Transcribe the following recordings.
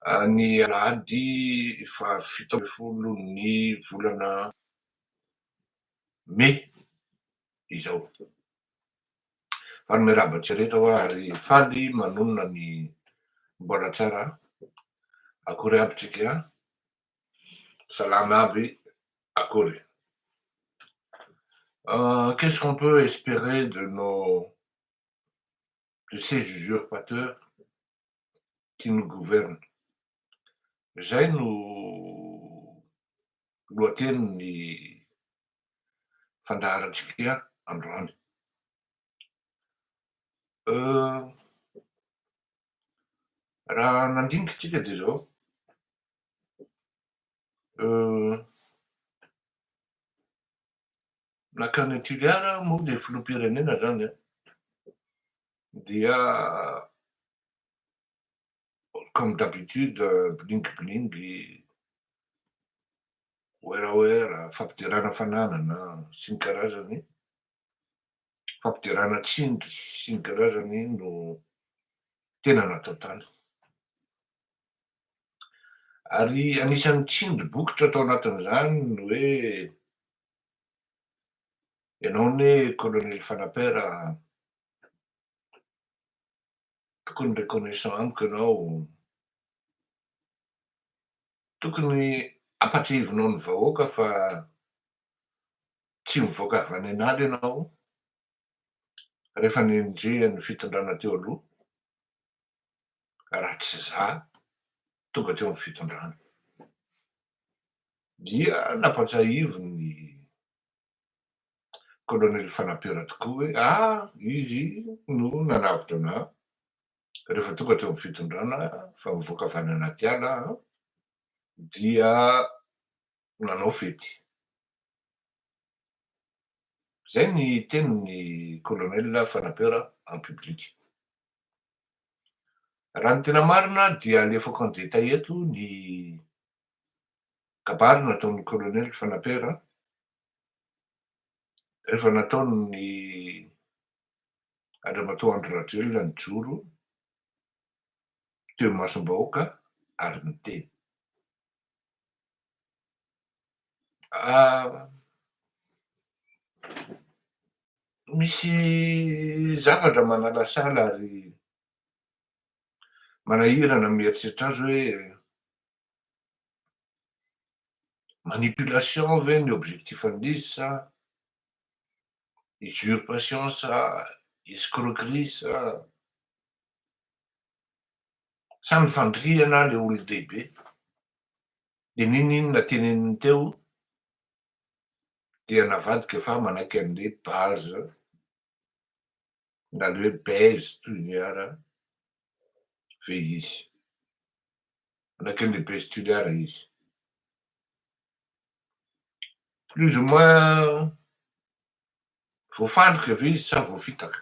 Ny alahady faha-17 ny volana mey izao. Faly miarahaba antsika rehetra hoa ary faly manonona ny mbola tsara. Akory aby tsika? Salama aby, akory. Qu'est-ce qu'on peut espérer de nos de ces usurpateurs qui nous gouvernent? Zay no lohatenin'ny fandaharantsika androany. Raha nandinika tsika de zao, nankany Toliara moa le filoham-pirenena zany an, dia comme d'habitude bling bling, oeraoera, fampiderana fananana sy ny karazany, fampiderana tsindry sy ny karazany no tena natao tany. Ary anisan'ny tsindry bokotra tao anatin'izany ny hoe ianao anie colonel Fanapera tokony reconnaissant amiko ianao, tokony ampatsiahivinao ny vahoaka fa tsy mivoaka avy any an'ala ianao rehefa nenjehan'ny fitondrana teo aloha raha tsy za tonga teo amin'ny fitondrana. Dia nampatsiahiviny colonel Fanapera tokoa hoe ah izy no nanavotra anah rehefa tonga teo amin'ny fitondrana fa mivoaka avy any anaty ala aho dia nanao fety. Zay ny tenin'ny colonel Fanapera en public. Raha ny tena marina dia alefako en détail eto ny kabary nataon'ny colonel Fanapera rehefa nataon'ny Andriamatoa Andry Rajoelina nijoro teo imasom-bahoaka ary niteny. Misy zavatra manalasala ary manahirana mieritreritra azy hoe manipulation ve ny objectif an'izy sa usurpation sa escroquerie sa mifandrihana le olon-dehibe de n'inon'inona teneniny teo dia navadika fa manaiky an'le base na le hoe base Toliara ve izy, manaiky an'le base Toliara izy. Plus ou moins voafandrika ve izy sa voafitaka?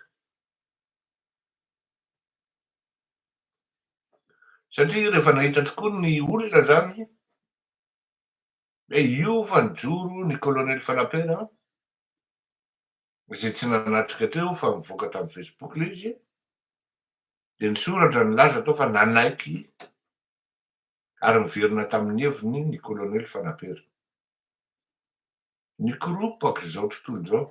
Satria rehefa nahita tokoa ny olona zany hoe io fa nijoro ny colonel Fanapera izay tsy nanatrika teo fa mivoaka tamin'ny Facebook le izy, de nisoratra nilaza tao fa nanaiky ary miverina tamin'ny heviny ny colonel Fanapera. Nikoropaka izao tontolo izao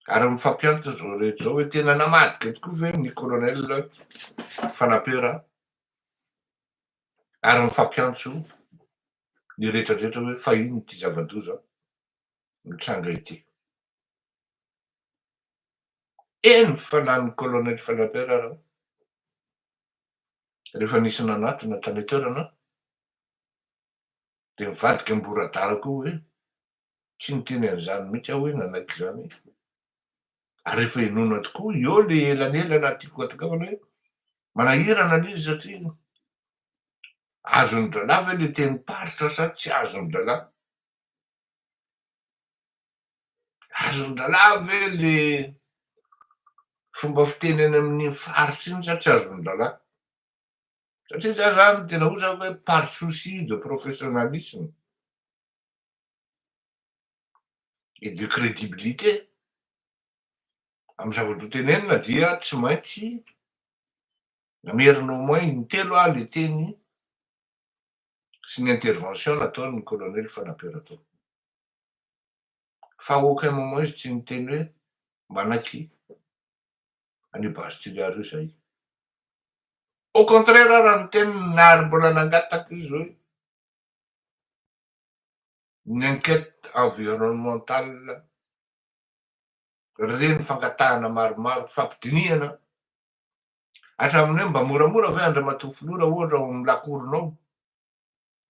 ary mifampiantso izao rehetra izao hoe tena namadika tokoa ve ny colonel Fanapera ary mifampiantso ny rehetrarehetra hoe fa ino ity zava-doza mitranga ity. Eny fa na ny colonel Fanapera ara rehefa nisy nanatona tany an-toerana de mivadika amboradara koa hoe tsy niteny an'izany mihitsy aho hoe nanaiky izany. Ary rehefa henoina tokoa eo le elanelana tiako hatongavana hoe manahirana le izy satria azon'ny dralahy ve le tenim-paritra sa tsy azon'ny dralahy? Azon'ny dralahy ve le fomba fiteny any amin'iny faritra iny sa tsy azon'ny dralahy? Satria za zany tena hoy za hoe par souci de professionnalisme et de crédibilité amy zavatra ho tenenina dia tsy maintsy. Namerina au moins intelo aho le teny sy ny intervention nataon'ny colonel Fanampera tao. Fa aucun moment izy tsy niteny hoe manaiky an'io Base Toliara io zay. Au contraire raha niteny ary mbola nangataka izy hoe ny enquête environnementale, reny fangatahana maromaro, fampidinihana hatramin'ny hoe mba moramora ve Andriamatoa Filoha raha ohatra ao amin'ny lakoronao,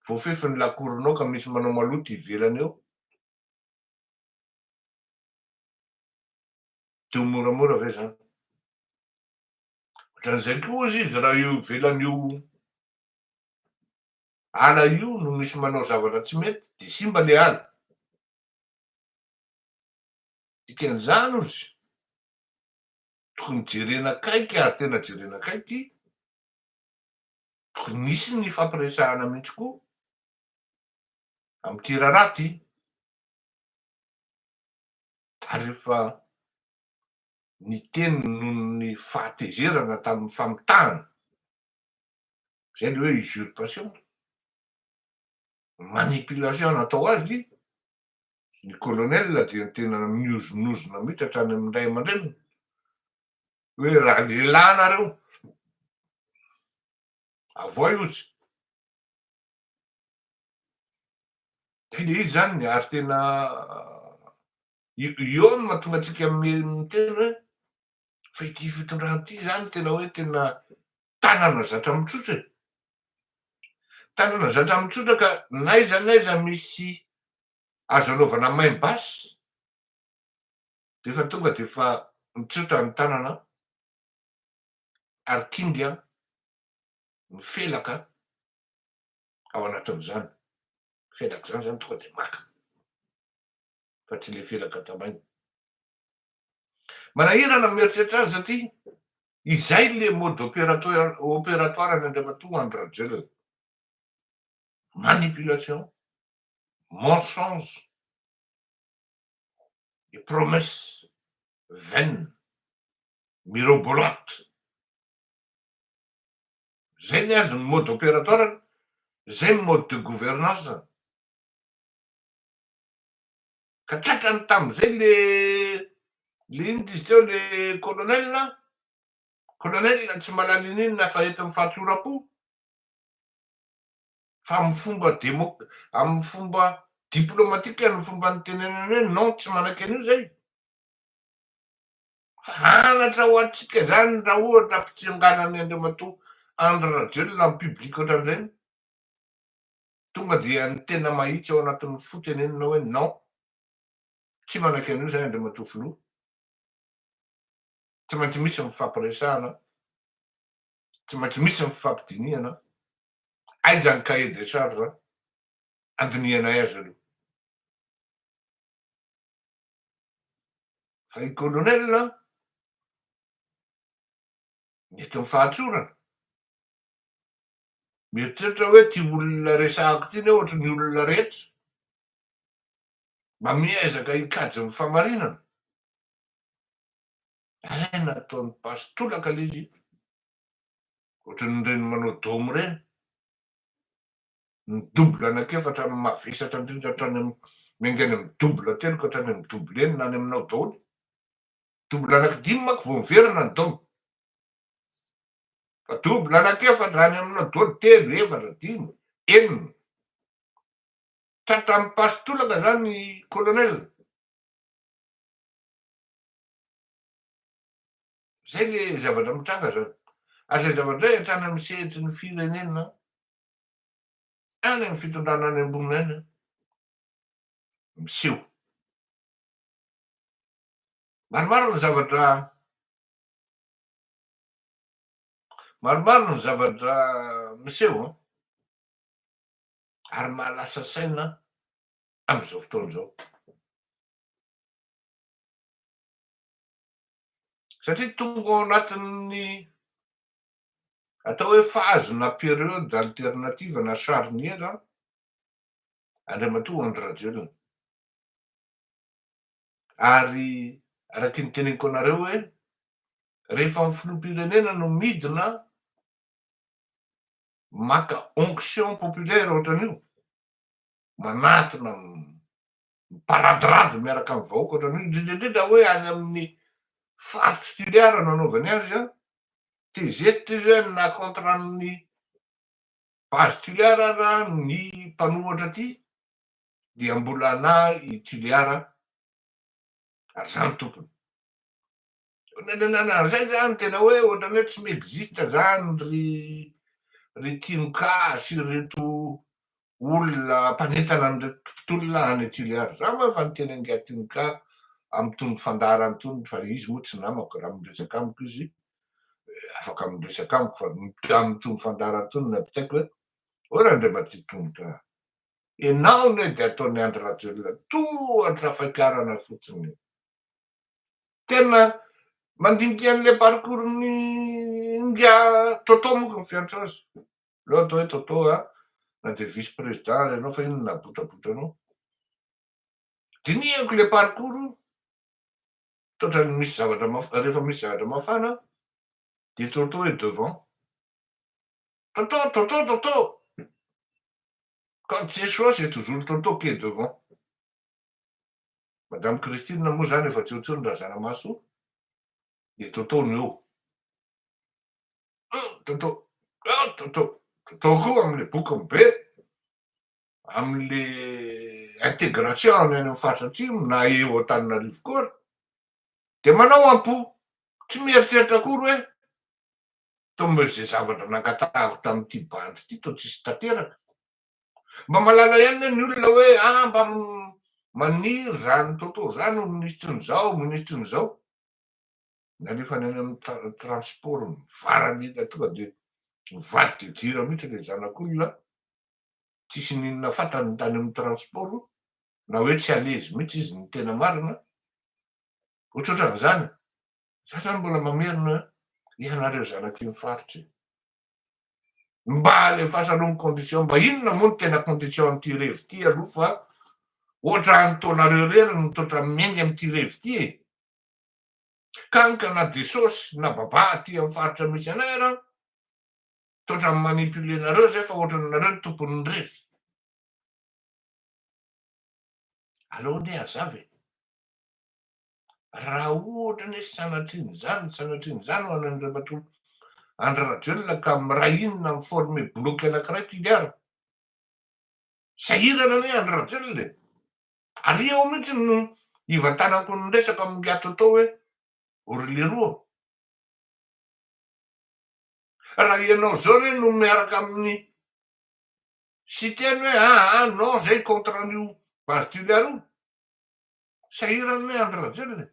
voafefy ny lakoronao ka misy manao maloto ivelany eo, de ho moramora ve zany? Ohatran'izay koa ozy izy raha eo ivelan'io ala io no misy manao zavatra tsy mety de simba le ala. Dikan'izany ozy tokony jerena akaiky ary tena jerena akaiky, tokony hisy ny fampiresahana mihitsy koa amin'ity raharaha ty. Ary efa niteny noho ny fahatezerana tamin'ny famitahana, zay le hoe usurpation, manipulation natao azy, ny colonel dia tena niozonozona mihitsy hatrany amin'ny ray aman-dreniny hoe raha lehilahy nareo avoay ozy. Zay le izy zany ary tena eo no mahatonga antsika miteny hoe fa ity fitondrana ity zany tena hoe tena tanana zatra mitsotra e. Tanana zatra mitsotra ka n'aiza n'aiza misy azo anaovana main basse de efa tonga de efa mitsotra ny tanana ary kinga ny felaka ao anatin'izany. Felaka izany zany tonga de maka fa tsy le felaka tamaina. Manahirana ny mieritreritra azy satria izay le mode opératoire opératoire an'i Andriamatoa Andry Rajoelina. Manipulation, mensonge et promesse vaine, mirobolante. Zay ny azy ny mode opératoire-ny, zay ny mode de gouvernance-ny. Ka tratrany tam'izay le le ino izy teo le colonel, colonel tsy mahalala ininona fa entin'ny fahatsoram-po, fa amin'ny fomba démo- amin'ny fomba diplomatique ny fomba nitenenany hoe non, tsy manaiky an'io zay. Fa anatra ho antsika zany raha ohatra ampitsanganan'ny Andriamatoa Andry Rajoelina amin'ny public ohatran'ireny, tonga dia ny tena mahitsy ao anatin'ny fo tenenina hoe non, tsy manaiky an'io zay Andriamatoa Filoha. Tsy maintsy misy ny fifampiresahana, tsy maintsy misy ny fifampidinihana, aiza ny cahier de charge andinihanay azy aloha. Fa i colonel nety ny fahatsorana, mieritreritra hoe ty olona resahako ty ne ohatry ny olona rehetra, mba miezaka hikajy ny famarinana. Hay nataony pasitolaka le izy, ohatran'ireny manao domo ireny. Ny double anankiefatra no mavesatra indrindra hatrany amin'ny miainga any amin'ny double telo ka hatrany amin'ny double enina any aminao daholo. Double anankidimy manko vao miverina ny dôme. Fa double anankiefatra any aminao daholo, telo, efatra, dimy, enina. Tratran'ny pasitolaka zany colonel. Zay le zavatra mitranga zany. Ary zay zavatra zay hatrany amin'ny sehatry ny firenena. Any amin'ny fitondrana any ambony any miseho. Maromaro ny zavatra maromaro ny zavatra miseho an, ary mahalasa saina amin'izao fotoana izao. Satria tonga ao anatin'ny Atao hoe phase na période alternative na charnière Andriamatoa Andry Rajoelina. Ary araky ny teneniko anareo hoe rehefa ny filoham-pirenena no midina. maka onction populaire ohatran'io, manatona miparadirady miaraka amin'ny vahoaka ohatran'io, indrindra indrindra hoe any amin'ny faritry Toliara no anaovany azy an, tezitra izy hoe na contre an'ny base Toliara ara ny mpanohatra aty dia mbola na i Toliara ary zany tompony. Zay zany tena hoe ohatran'ny hoe tsy mi-existe zany ry ry Tinoka sy ireto olona mpanentana an'ireto mpitolona any Toliara. Za moa efa niteny an'ingahy Tinoka amin'itony fandaharana itony fa izy moa tsy namako, raha miresaka amiko izy afaka miresaka amiko fa amin'itony fandaharana itony no ampitaiko hoe ô Randriamatoa Tinoka, ianao anie dia ataon'i Andry Rajoelina tohatra fiakarana fotsiny. Tena mandinika an'ilay parcours-n'ny ingahy Toto moa ny fiantso azy. Aleo atao hoe Toto a, na dia vice président ary ianao fa inona no nahabotrabotra anao. Dinihako ilay parcours, toa misy zavatra maf- rehefa misy zavatra mafana dia Toto est devant. Toto, Toto, Toto! Quand c'est chaud, c'est toujours Toto qui est devant. Madame Christine moa zany efa tsy eo intsony Razanamahasoa dia Toto no eo. Oh Toto, oh Toto, Toto koa amin'le bokony be, amin'le intégration any amin'ny faritra atsimo na eo Antananarivo koa ary dia manao am-po, tsy mieritreritra akory hoe toa izay zavatra nangatahako tamin'ity bandy ity toa tsisy tanteraka. Mba mahalala ihany anie ny olona hoe ah mba maniry zany Toto zany ho minisitrin'izao, minisitrin'izao. Nalefany any amin'ny transport mivaranila tonga dia mivadika gira mihitsy ilay zanak'olona, tsisy n'inona fantany tany amin'ny transport, na hoe tsy à l'aise mihitsy izy ny tena marina, ohatrohatran'izany. Za zany mbola mamerina hoe ianareo zanaky ny faritra e. Mba alefaso aloha ny condition, mba inona moa no tena condition an'ity revy ity aloha fa ohatran'ny taonareo irery no toa miainga amin'ity revy ity e! Kany ka na Desosy na Baba aty amin'ny faritra misy anay ara toa ohatran'ny manipuler nareo zay fa ohatran'ny nareo no tompon'ny revy. Aleo anie hazava e! Raha ohatra anie sanatrian'izany sanatrian'izany ho an'Andriamatoa Andry Rajoelina ka miray inona mi-former bloc anankiray Toliara, sahirana anie Andry Rajoelina e! Ary eo mihitsy no ivantanako ny resaka amin'ingahy Toto hoe o ry leroa, raha ianao izao anie no miaraka amin'ny Siteny hoe aa non zay contre an'io base Toliara io, Sahirana anie Andry Rajoelina e.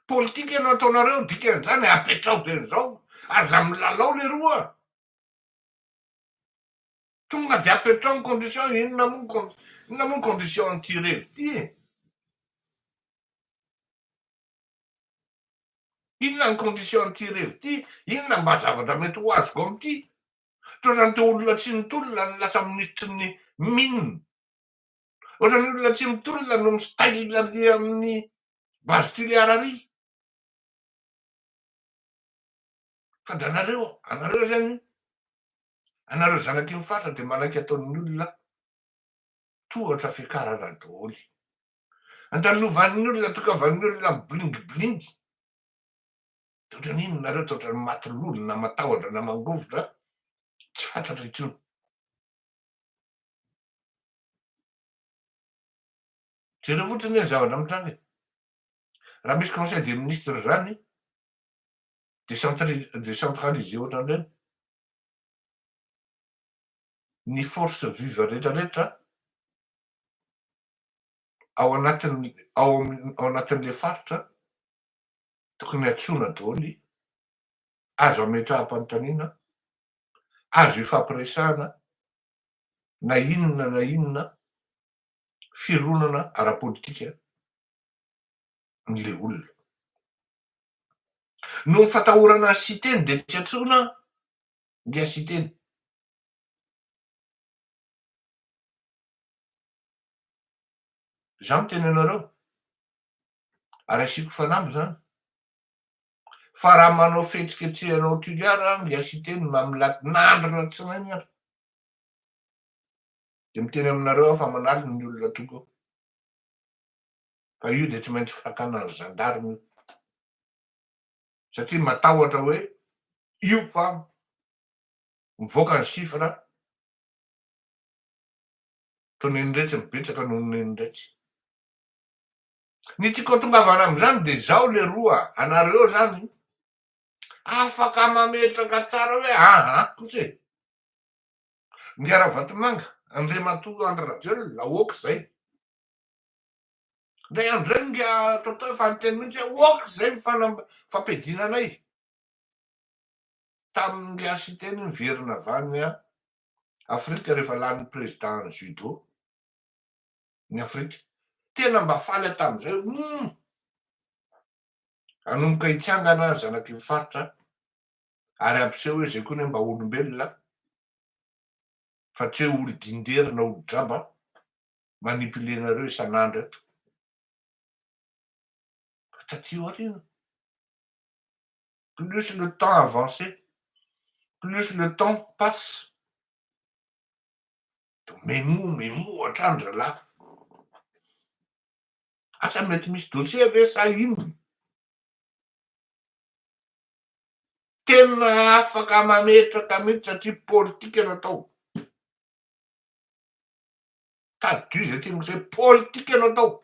Politika no ataonareo dikan'izany apetrao dia izao, aza milalao leroa a. Tonga dia apetrao ny condition, inona moa ny con- inona moa ny condition an'ity revy ity e? Inona ny condition an'ity revy ity? Inona mba zavatra mety ho azoko amin'ity? Toa teo olona tsy nitolona no lasa minisitry ny mine. Ohatran'ny olona tsy mitolona no mi-style ary amin'ny base Tuléar ary. Fa da nareo, anareo zany, anareo zanaky ny faritra dia manaiky ataon'ny olona tohatra fiakarana daholo. Andalovan'ny olona, tokavan'ny olona mi-bling bling. Dia ohatran'ny inona nareo, toa ohatran'ny maty lolo na matahotra na mangovitra, tsy fantatra intsony. Jereo fotsiny hoe ny zavatra mitranga e. Raha misy conseil des ministres zany, décentralisé ohatran'ireny, ny force vive rehetrarehetra ao anatin'ny ao amin'ny ao anatin'le faritra tokony antsoina daholo, azo ametraham-panontaniana, azo ifampiresahana na inona na inona fironana ara-politika an'ilay olona. Noho ny fatahorana an'i Siteny dia tsy antsoina ingahy Siteny. Izaho miteny anareo, ary asiako fanamby izany, Fa raha manao fihetsiketsehana ao Toliara ny Siteny mamilaty na andro latsinainy ary dia miteny aminareo aho fa manalina ny olona tonga ao. Fa io dia tsy maintsy fakana ny gendarme io. Satria matahotra hoe io fa mivoaka ny chiffre toa neniretsy ny betsaka noho ny neniretsy. Ny tiako atongavana amin'izany dia izao leroa, anareo zany afaka mametraka tsara hoe aa kosa e! Ingahy Ravatomanga, Andriamatoa Andry Rajoelina, ok izay. Indray andro izay ingahy Tonton efa niteny mihitsy hoe ok izay ny fampiadiana anay. Tamin'ingahy Siteny niverina avy any Afrika rehefa lany président judo. ny Afrika. Tena mba faly aho tamin'izay hoe hum! Hanomboka hitsangana ny zanaky ny faritra ary hampiseho hoe izay koa anie mba olombelona fa tsy hoe olo-dindery na olo-draba manipuler-nareo isan'andro eto. Fa taty aoriana, plus le temps avance, plus le temps passe, Memo memo hatrany zalahy. Asa mety misy dossier ve sa inona? Tena afaka mametraka mihitsy satria politika no atao. Tadidio izay tiako zay, politika no atao.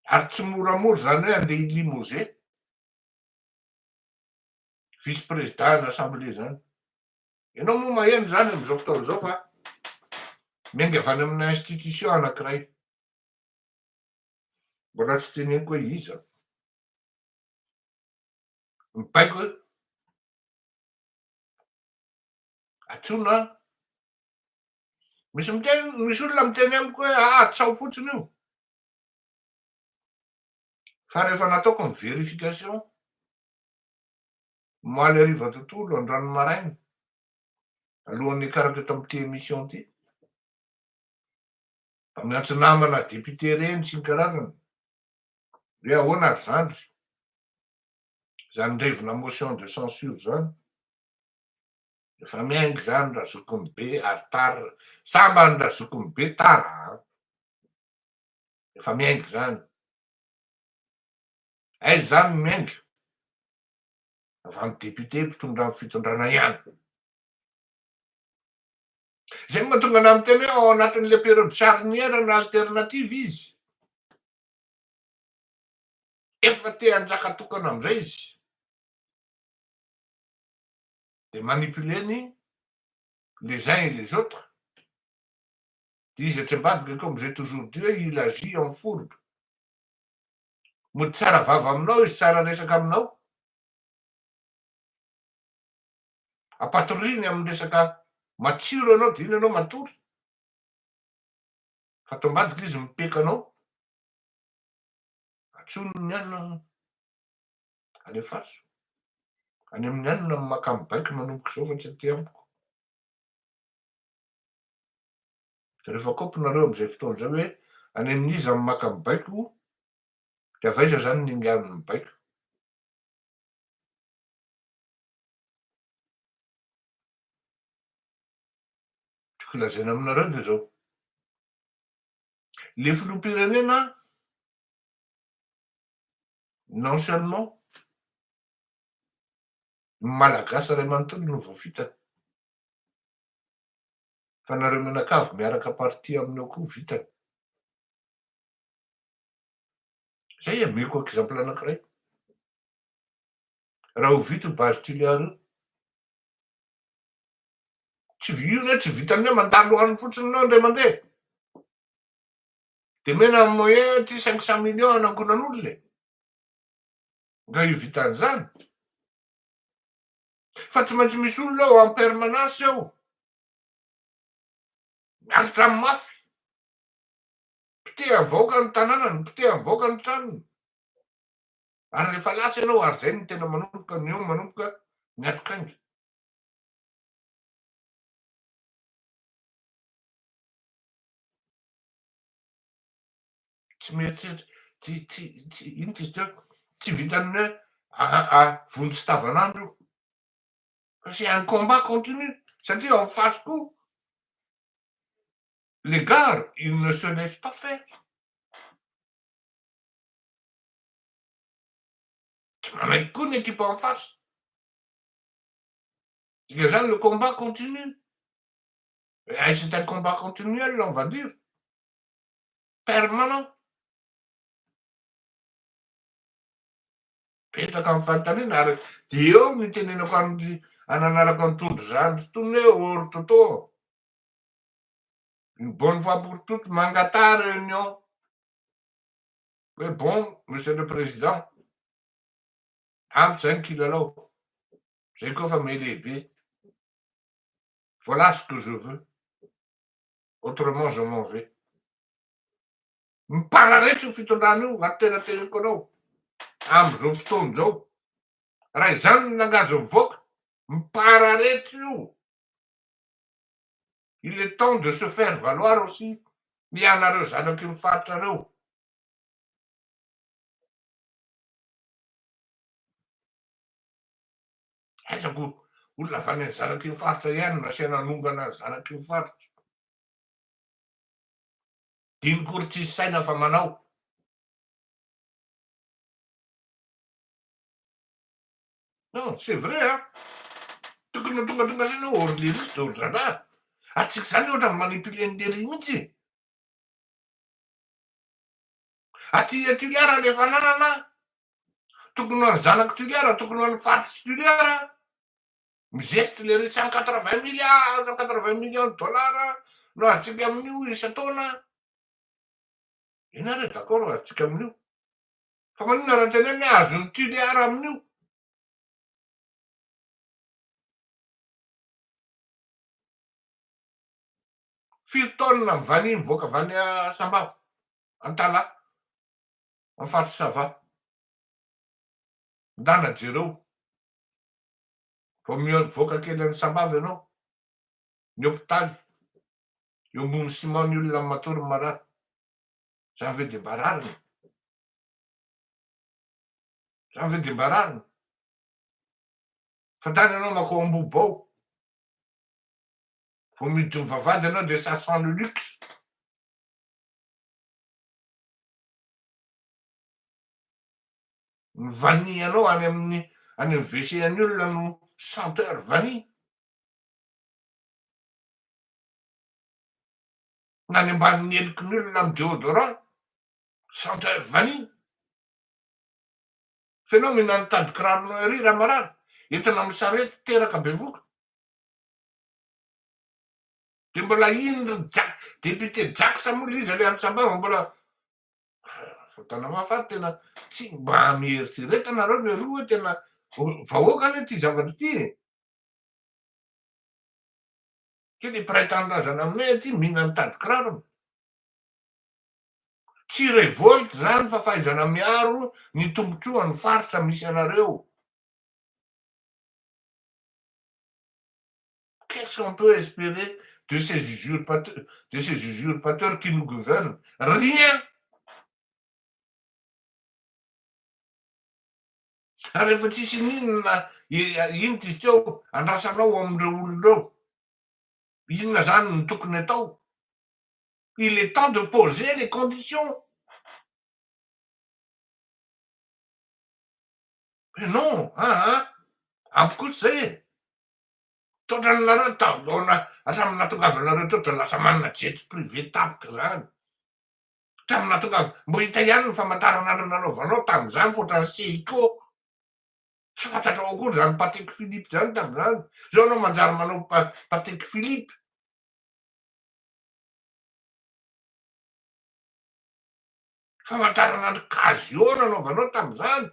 Ary tsy moramora izany hoe andeha hi-limoger. Vice président ny assemblée zany. Ianao moa maheno zany amin'izao fotoana izao fa miainga avy any amina institution anankiray. Mbola tsy teneniko hoe iza. Mibaiko hoe antsoina misy miteny misy olona miteny amiko hoe ah tsao fotsiny io. Fa rehefa nataoko ny vérification Omaly hariva tontolo, androany maraina, alohan'ny hiakarako eto amin'ity émission ity, mba miantso namana député ireny sy ny karazany, hoe ahoana ry zandry, izany revina motion de censure izany, efa miainga izany razokiny be ary tara, sambany razokiny be tara an, efa miainga izany, aiza izany no miainga? Avy amin'ny député mpitondra amin'ny fitondrana ihany. Izay no mahatonga anah miteny hoe ao anatin'ilay période charnière na alternative izy. Efa te hanjaka tokana amin'izay izy. Dia manipuler-ny les uns et les autres. Dia izy atsy ambadika comme j'ai toujours dit hoe il agit en fourbe. Mody tsara vava aminao izy, tsara resaka aminao. Ampatoriany amin'ny resaka matsiro ianao dia iny ianao matory. Fa ato ambadika izy mipeka anao. Antsoiny ny anona, alefaso. Any amin'ny anona no maka mibaiko manomboka izao fa tsy aty amiko. Dia rehefa kopy nareo amin'izay fotoana izay hoe any amin'iza no maka mibaiko dia avy aiza izany ny ingahy mibaiko? Tiako lazaina aminareo dia izao, le filoham-pirenena non seulement ny Malagasy iray manontolo no voafitaka, Fa nareo mianakavy miaraka parti aminy ao koa vitany. Zay ameko exemple anakiray. Raha ho vita io base Tuléar io, tsy io anie tsy vitan'ny hoe mandalo any fotsiny enao indray mandeha. De mena moyen ty 500 millions hanangonan'olona e. Nga io vitan'izany? Fa tsy maintsy misy olona ao en permanence ao. Miaritra amin'ny mafy. Potehan'ny vahoaka ny tanànany, potehan'ny vahoaka ny tranony. Ary rehefa lasa ianao, ary izay no tena manomboka, ny eo manomboka ny atokainga. Tsy mieritreritra. Tsy tsy tsy inona izy teo? Tsy vitan'ny hoe aa vonjy tavanandro io fa c'est un combat continu satria en face koa les gars ils ne se laissent pas faire. Tsy manaiky koa ny équipe en face. Dikan'izany le combat continue. Et c'est un combat continuel on va dire. Permanent. Betsaka ny fanontaniana ary dia eo no itenenako an'ny ananarako an'i Tondro zandry tony hoe or Toto. Une bonne fois pour toutes mangataha réunion hoe bon monsieur le président ampy zay ny kilalao zay koa fa miha-lehibe voilà ce que je veux autrement je m'en vais. Mipararetra io fitondrana io ary tena teneniko anao amizao fotoana izao raha izany ny langage mivoaka mipararetra io il est temps de se faire valoir aussi ianareo zanaky ny faritra reo. Aiza ko olona avy any zanaky ny faritra ihany no asiana hanongana ny zanaky ny faritra. Dimy kory tsisy saina fa manao. Non, c'est vrai an. Tokony ho tongatonga saina hoe or lery de or zalahy. Ary tsika zany ohatra mi-manipuler an'i lery mihitsy e. Aty a Toliara le fananana, tokony ho an'ny zanak'i Toliara, tokony ho an'ny faritr'i Toliara. Mizeste lery 180 milliards, 180 millions de dollars no azontsika amin'io isan-taona. Eny ary e, d'accord azontsika amin'io. Fa maninona raha tenenina hoe azon'ny Tuléar amin'io? Firy taonina ny vanille mivoaka avy any Sambava, Antalaha, amin'ny faritry Sava? Ndana jereo. Vao mivoaka kely an'i Sambava ianao, ny hopitaly, eo ambony ciment ny olona matory ny marary. Zany ve dia mba rariny? Zany ve dia mba rariny? Fa tany ianao makao Ambohibao, vao miditra ny vavahady ianao dia ça sent le luxe. Ny vanille anao any amin'ny any amin'ny WC an'ny olona no senteur vanille. Na any ambanin'ny heliky ny olona amin'ny déodorant, senteur vanille. Fa ianao mihinana tady kiraronao ery raha marary, entina amin'ny sarety, teraka bevoka. Dia mbola iny ry Jack, député Jax moa le izy aleha any Sambava mbola Fotana mahafaty tena tsy mba mieritrereta nareo le roa hoe tena vahoaka anie ty zavatra ty e. Ty le mpiray tanindrazana aminay aty mihinana tady kirarony. Tsy revolte zany fa fahaizana miaro ny tombotsoan'ny faritra misy anareo. Qu'est-ce qu'on peut espérer de ces usurpateurs, de ces usurpateurs qui nous gouvernent? Rien! Ary rehefa tsisy n'inona inona izy teo andrasanao amin'ireo olona ireo, inona zany no tokony atao? Il est temps de poser les conditions. Mais non, aa, ampy kosa zay e. Taotranareo taona hatramin'ny nahatongavanareo teo dia lasa manana jet privé tampoka zany. Hatramin'ny nahatongava, mbo hita ihany ny famantaranandro nanaovanao tamin'izany fa ohatran'ny Seiko. Tsy fantatrao akory zany Patek Philippe zany tamin'izany. Zao anao manjary manao Patek Philippe. Famantaranandro Casio nanaovanao tamin'izany.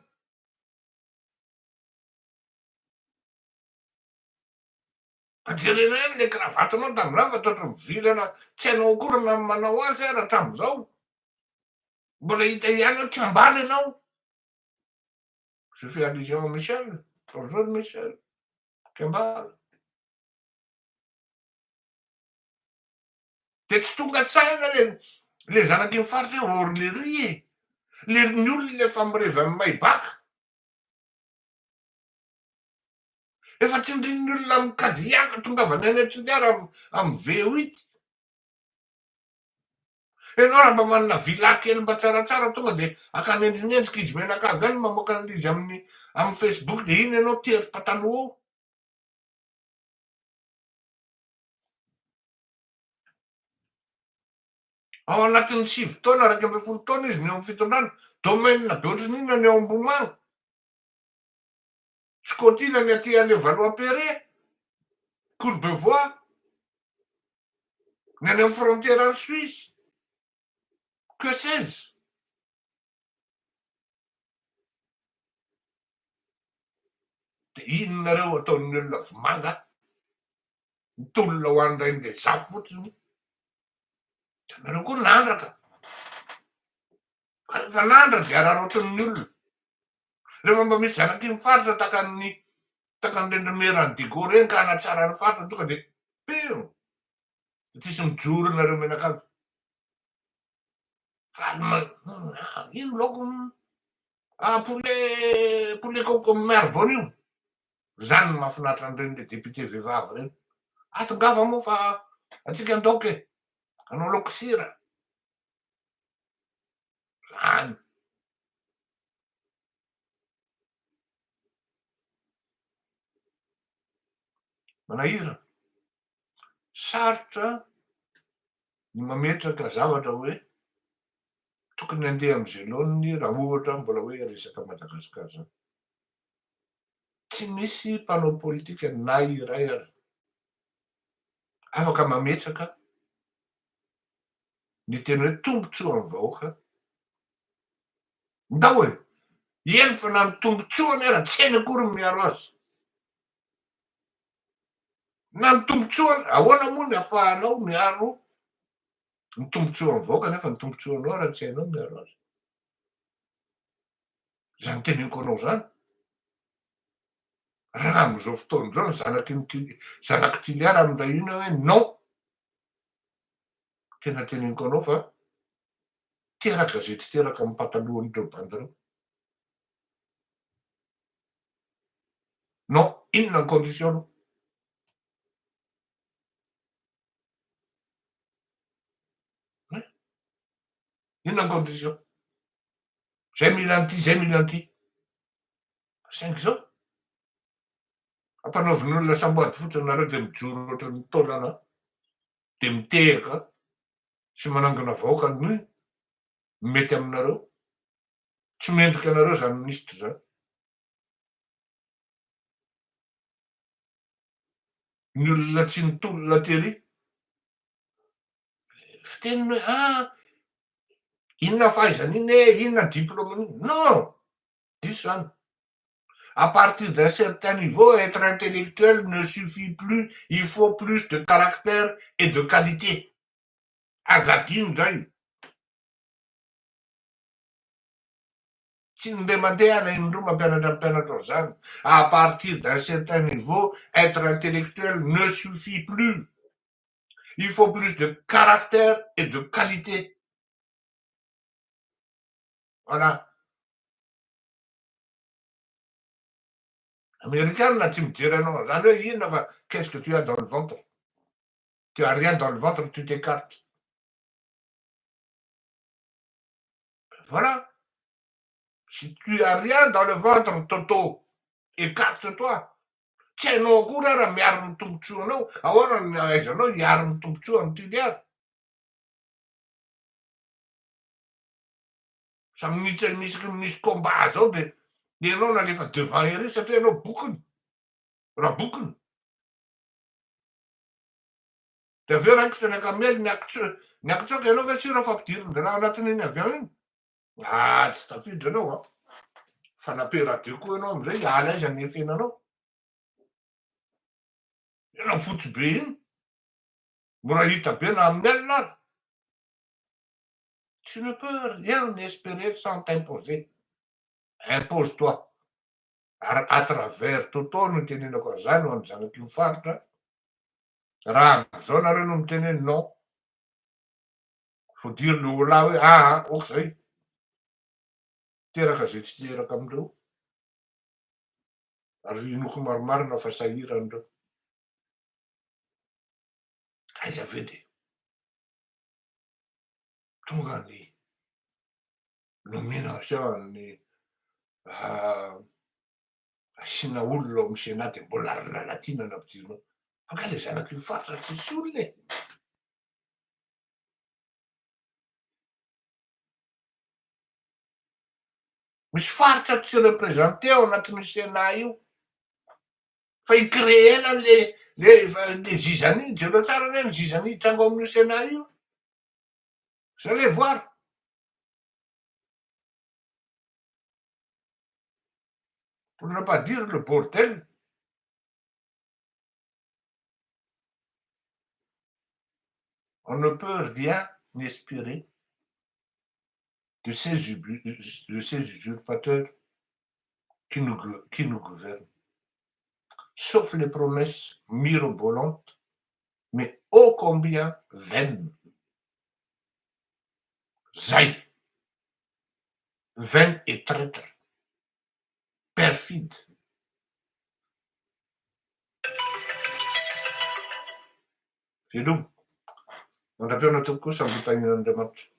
Mba jerena ihany le cravatenao tamin'izany fa toa mivilana tsy hainao akory na ny manao azy ary hatramin'izao. Mbola hita ihany hoe kambana ianao. Je fais allusion à Michel. Bonjour Michel. Kambala. De tsy tonga saina le le zanaky ny faritra hoe or lery e. Le ny olona efa mirevy amin'ny Maybach. Efa tsindrin'ny olona amin'ny Cadillac tongavany any Toliara amin'ny V8. Ianao raha mba manana villa kely mba tsaratsara tonga dia akany endrinendrika izy mianakavy any mamoaka an'ilay izy amin'ny amin'ny Facebook dia iny ianao tery pataloha ao. Ao anatin'ny sivy taona, 11 taona izy no eo amin'ny fitondrana, domaine be ohatran'ny inona ny ao Ambohimanga? Tsy kôtina ny aty Levallois-Perret, Courbevoie, ny any amin'ny frontière any Suisse, que sais-je? Dia inona reo ataon'ny olona vomanga mitolona ho an'ny rain'Ilezafy fotsiny? Dia nareo koa nandraka. Ka rehefa nandra dia araraotin'ny olona. Rehefa mba misy zanaky ny faritra tahaka ny tahaka an'ireny ry Meran'i Diego ireny ka hanatsara ny faritra tonga dia pio! Dia tsisy mijoro nareo mianakavy. Faly ma- ino laoko ah poulet poulet coco miaro voanio. Zany no mahafinaritra an'ireny le député vehivavy ireny. Ah tongava moa fa antsika an-daoka e. Hanao laoko sira. Zany. Manahirana. Sarotra ny mametraka zavatra hoe tokony handeha amin'izay laoniny raha ohatra mbola hoe resaka Madagasikara zany. Tsy misy mpanao politika na iray ary afaka mametraka ny teny hoe tombotsoan'ny vahoaka. Ndao e! Eny fa na ny tombotsoany ara tsy hainy akory ny miaro azy. Na ny tombotsoany, ahoana moa ny afahanao miaro ny tombotsoan'ny vahoaka nefa ny tombotsoanao ara tsy hainao miaro azy. Izany teneniko anao izany. Raha amin'izao fotoana izao ny zanaky ny zanak'i Toliara amin'ilay ina hoe non. Tena teneniko anao fa teraka izay tsy teraka amin'ny patalohan'ireo bandy ireo. Non, inona ny condition aloha? Inona ny condition? Zay mila an'ity, zay mila an'ity. Saingy zao, ampanaovin'olona samboady fotsiny nareo dia mijoro ohatran'ny taolana dia mitehaka sy manangona vahoaka ny mety aminareo. Tsy mendrika anareo zany minisitra zany. Ny olona tsy nitolona tery. Fiteniny hoe ah inona fahaizana iny e, inona diplôme iny. Non! Diso zany. À partir d'un certain niveau, être intellectuel ne suffit plus, il faut plus de caractère et de qualité. Aza adino zay. Tsy indray mandeha na indroa mampianatra ny mpianatra an'izany. À partir d'un certain niveau, être intellectuel ne suffit plus. Il faut plus de caractère et de qualité. Voilà. Amerikana tsy mijery anao an'izany hoe inona fa qu'est-ce que tu as dans le ventre? Tu as rien dans le ventre, tu t'écartes. Voilà. Si tu as rien dans le ventre Toto, écarte-toi. Tsy hainao akory ara miaro ny tombotsoanao. Ahoana no ahaizanao hiaro ny tombotsoa amin'ny Toliara? Samy minitra isaky ny misy combat zao de ianao nalefa devant ery satria ianao bokony. Rabokony. De avy eo raikitra ny akamely ny akitso ny akitsoka ianao ve sur fa ampidirin-dralahy ao anatin'iny avion iny? Ah tsy tafiditra ianao an! Fa na perdu koa ianao amizay hiala aiza ny efenanao? Ianao fotsy be iny, mora hita be na amin'ny alina ary. Tu ne peux rien esperer sans t'imposer. Impose-toi. Ary à travers Toto no itenenako an'izany ho an'ny zanaky ny faritra, raha amizao nareo no miteny hoe non, faut dire le holà hoe aa ok zay. Teraka izay tsy teraka amin'ireo. Ary inoako marimarina fa sahirana ireo. Aiza ve dia tonga ny nomination ny asiana olona ao amin'ny Sénat dia mbola ry Lalatiana no ampidirina ao. Fa nga le zanak'io faritra tsisy olona e! Misy faritra tsy représenté ao anatin'io Sénat io. Fa i créer-na le le le zizanie, jereo tsara anie ny zizanie hitranga ao amin'io Sénat io. Vous allez voir. Pour ne pas dire le bordel. On ne peut rien espérer de ces, de ces usurpateurs qui nous, qui nous gouvernent. Sauf les promesses mirobolantes, mais ô combien vaines. Zay. Vaines et traîtres. Perfide. Veloma. Mandra-pihaona tompoko, samby ho tahian'Andriamanitra.